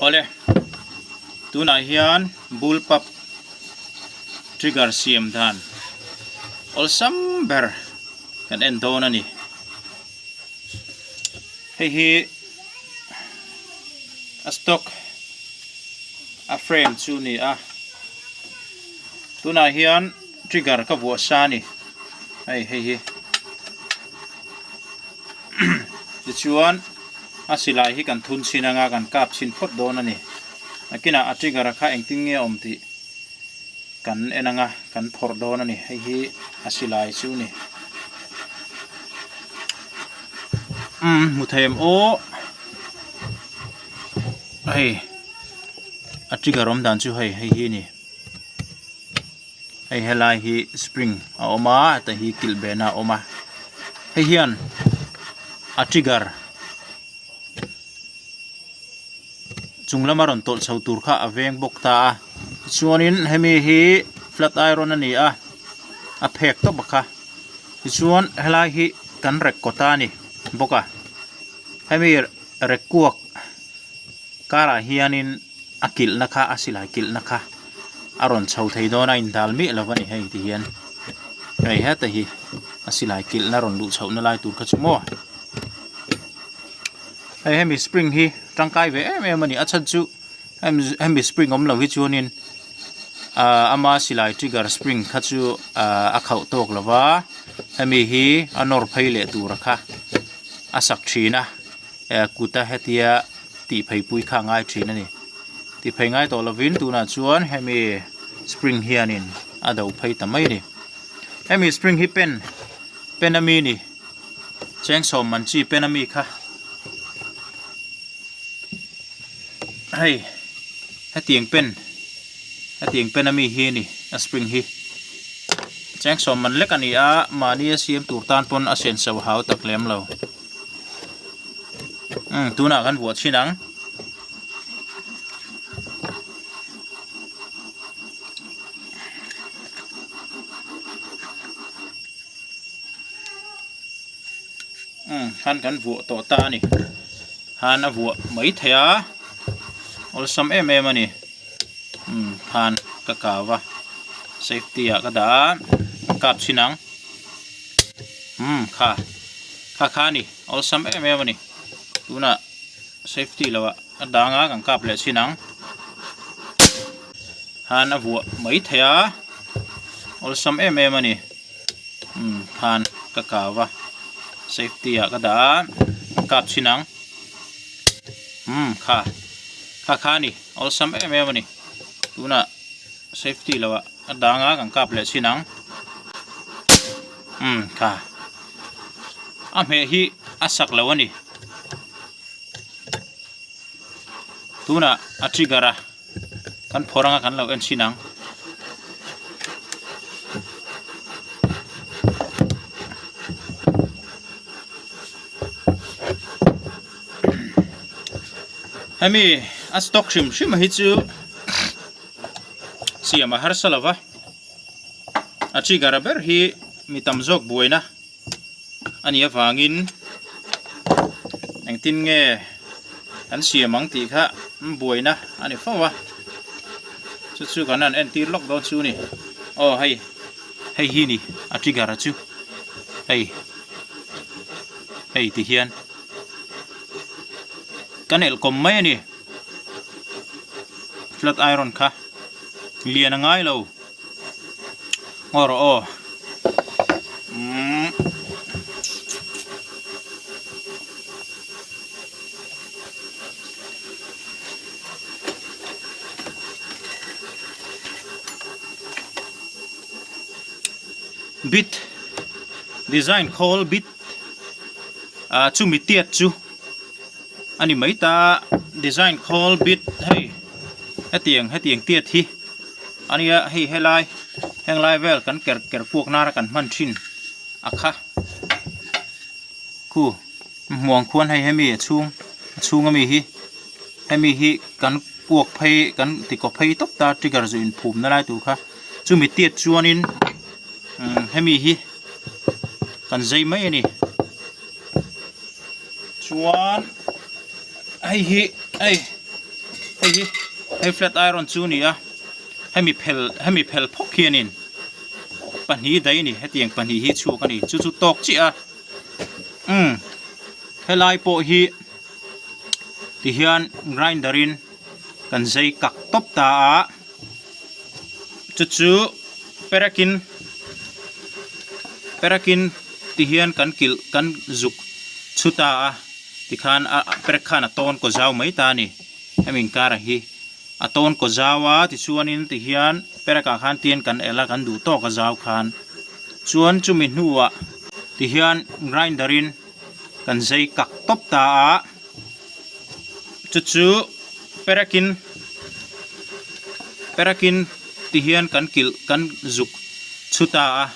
Awle, tunah hian bull pup trigger siam dan awlsam ber kan en dawn a ni. Hei hi a stock a frame chu a ni a, tunah hian trigger ka vuah sa a ni, hei hei hi. Tichuan a silai hi kan thun chhin anga kan kap chhin phawt dawn a ni. Nakinah a trigger a kha engtin nge a awm tih kan en anga kan phawrh dawn a ni. Hei hi a silai chu a ni. Umm hmu thei em aw hei a trigger awm dan chu hei hei hi a ni. Hei helai hi spring a awm a heta hi kilh behna a awm a hei hian a trigger chung lama rawn tawlh chho tur kha a veng bawk ta a tichuanin hemi hi flat iron a ni a a phek tawp a kha tichuan helai hi kan rek kawt a ni bawk a hemi rek kuak karah hianin. A kilhna kha a silai kilhna kha a rawn chho thei dawn a indal miah lo a ni hei ti hian hei heta hi a silai kilhna rawn luh chhohna lai tur kha chu maw hei hemi spring hi tangkai ve em em a ni a chhan chu hemi spring awm lo hi chuanin ah ama silai trigger spring kha chu ah a khauh tawk lo va hemi hi a nawr phei leh tur a kha a sak thin a. eh kut a hetia tih phei pui kha a ngai thin a ni tih phei ngai tawh lovin tunah chuan hemi spring hianin a do phei ta mai a ni hemi spring hi pen pen ami ni cheng sawm man chi pen ami kha hei hetiang pen hetiang pen ami hi a ni a spring hi cheng sawm man lek a ni a mahni a siam tur tan pawn a senso hau tak lem lo. Umm tunah kan vuah chhin ang. Umm han kan vuah tawh ta a ni. Han a vuah mai thei a awlsam em em a ni. Umm khan ka kau a safety ah ka dah a kap chhin ang umm kha kha kha a ni awlsam em em a ni tunah safety lo ah ka dang a kan kap leh chhin ang khan a vuah mai thei a awlsam em em a ni umm khan ka kau a safety ah ka dah a kap chhin ang umm kha kha kha a ni. Awlsam em em a ni. Tunah safety lo ah a dang a kan kap leh chhin ang. Umm kha. A hmeh hi a sak lo a ni. Tunah a trigger a kan phawrh anga kan lo en chhin ang. Hemi a stock hrim hrim hi chu siam a harsa lo va, a trigger ber hi mi tam zawk buaina a nih avangin engtin nge an siam ang tih kha buaina a ni fo a, chu chu kan han entir lawk dawn chu a ni. Aw hei hei hi ni a trigger chu hei hei ti hian. Kan elh kawm mai a ni. Flat iron kha lian a ngai lo. Ngaw rawh aw. Umm. Bit design khawl bit. Ah chumi tiat chu a ni mai ta design khawl bit hei hetiang hetiang tiat hi a nia hei helai heng lai vel kan ker ker kuak nana kan hman thin a kha khu hmuang khuan hei hemi a chhung a chhung ami hi hemi hi kan kuak phei kan ti kaw phei tawp ta trigger zu inphum na lai tur kha chumi tiat chuanin umm hemi hi kan zai mai a ni chuan hei hi hei Hei hi hei flat iron chu a ni a, hemi phel hemi phel phawk hianin pahnih daih a ni hetiang pahnih hi chhuak a ni chu chu tawk chiah a umm helai pawh hi tihian grinder in kan zai kak tawp ta a chu chu perekin perekin tihian kan kilh kan zuk chhu ta a tikhan a perek khan a tawn kaw zau mai ta a ni hemi inkar hi a tawn kaw zau a tichuanin tihian perek ah khan tian kan elh a kan duh tawk a zau khan chuan chumi hnuah tihian grinder in kan zai kak tawp ta a chu chu perekin perekin tihian kan kilh kan zuk chhu ta a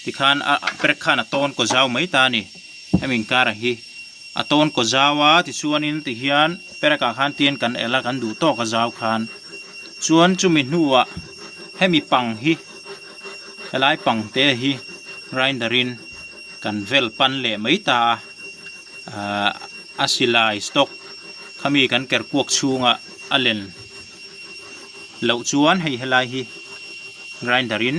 tikhan a perek khan a tawn kaw zau mai ta a ni hemi inkar hi a tawn kaw zau a tichuanin tihian perek ah khan tian kan elh a kan duh tawk a zau khan chuan chumi hnuah hemi pang hi helai pang te hi grinder in kan vel pan leh mai ta a ahh a silai stock khami kan ker kuak chhunga a len loh chuan hei helai hi grinder in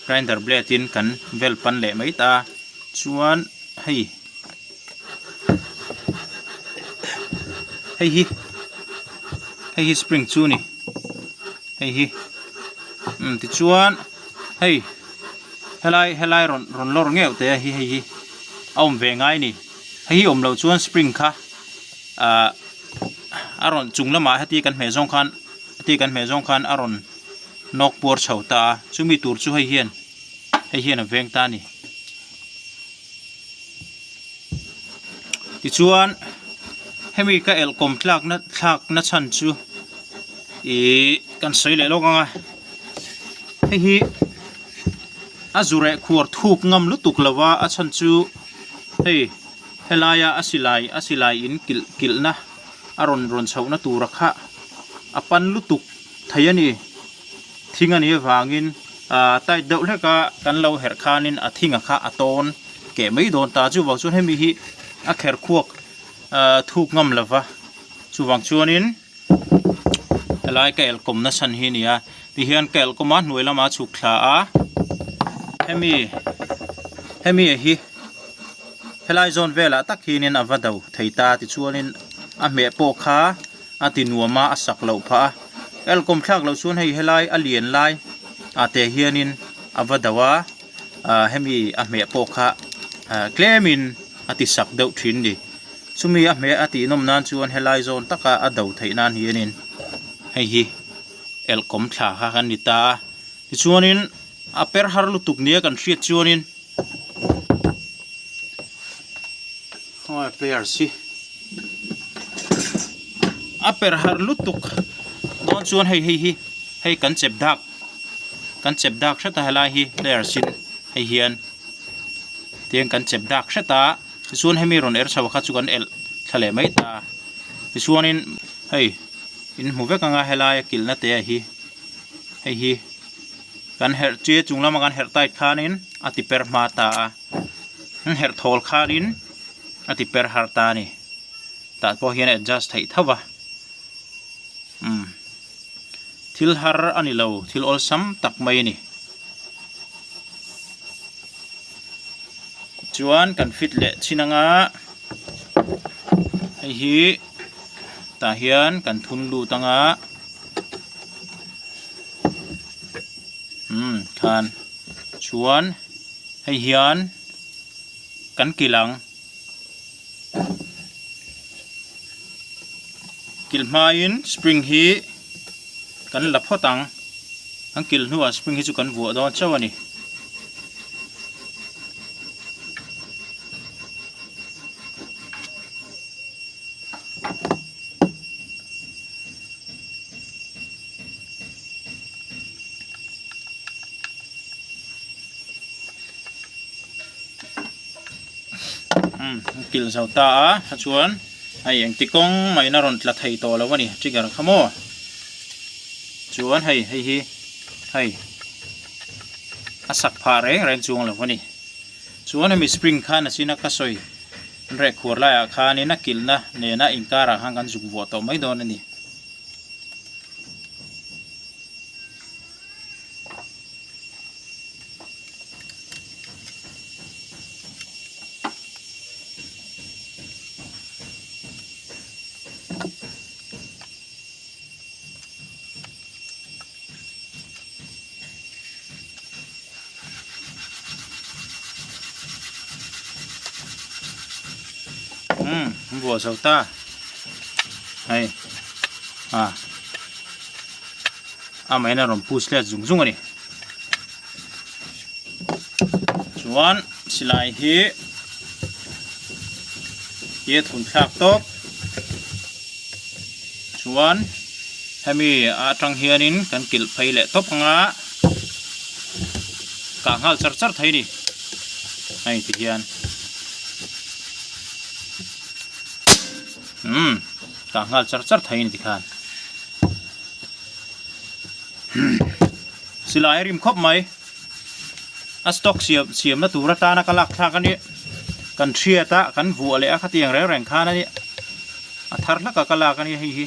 grinder blade in kan vel pan leh mai ta a chuan hei hei hi hei hi spring chu a ni hei hi umm tichuan hei helai helai rawn rawn lawr ngeuh teh a hi hei hi a awm ve ngai a ni hei hi awm loh chuan spring kha ahh a rawn chung lamah heti kan hmeh zawng khan heti kan hmeh zawng khan a rawn nawk puar chho ta a chumi tur chu hei hian hei hian a veng ta a ni tichuan hemi ka elh kawm tlakna thlakna chhan chu ihh kan sawi leh lawk ang a hei hi a zu reh khuar thuk ngam lutuk lo va a chhan chu hei helaia a silai a silai in kilh kilhna a rawn rawn chhohna tura kha a pan lutuk thei a ni. Thing a nih avangin ah tight deuh hlek a kan lo herh khanin a thinga kha a tawn keh mai dawn ta. Chuvang chuan hemi hi a kher khuak ah thuk ngam lo va, chuvang chuanin helai ka elkawm na chhan hi a ni a, tihian ka elkawm a hnuai lamah a chhuk thla a, hemi hemi hi helai zawn velah tak hianin a va do thei ta tichuanin a hmeh pawh kha. a ti nuam a a sak loh phah a elkawm thlak loh chuan hei helai a lian lai ah te hianin a va do a ah hemi a hmeh pawh kha ah tlemin a ti sak deuh thin a ni chumi a hmeh a tih nawm nan chuan helai zawn taka a do theih nan hianin hei hi elkawm thla kha kan ni ta a tichuanin a per har lutuk nia kan hriat chuanin Khawngaih players hi a per har lutuk dawn chuan hei hei hi hei kan chep dak kan chep dak hret a helai hi players in hei hian tiang kan chep dak hret a tichuan hemi rawn er chho kha chu kan elh thla leh mai ta tichuanin hei in hmu vek anga helai a kilhna te a hi hei hi kan herh che chung lama kan herh tight khanin a ti per hma ta a an herh thawl khanin a ti per har ta a ni tah pawh hian a adjust theih tho va umm thil har a ni lo thil awlsam tak mai a ni chuan kan fit leh chin anga hei hi tah hian kan thun lut anga. Umm khan chuan hei hian kan kilh ang kilh hmain spring hi kan la phawt ang kan kilh hnuah spring hi chu kan vuah dawn chauh a ni. Umm a kilh zo ta a kha chuan hei engti kawng mahin a rawn tla thei tawh lo a ni trigger kha maw chuan hei hei hi hei a sak phah reng reng chuang lo a ni chuan hemi spring khan a china ka sawi an reh khuar laiah khanin a kilhna nena inkarah khan kan zuk vuah tawh mai dawn a ni. Umm an vuah zo ta hei a amahin a rawn push let zung zung a ni chuan silai hi hi a thun thlak tawp chuan hemi atang hianin kan kilh phei leh tawp anga kah nghal char char thei a ni hei ti hian umm kah nghal char char thei a ni tikhan silai a rim khawp mai a stock siam siamna tur atana ka lak thlak a nia kan hriat a kan vuah leh a khatiang reng reng khan a nia a thar hlak a ka lak a nia hei hi.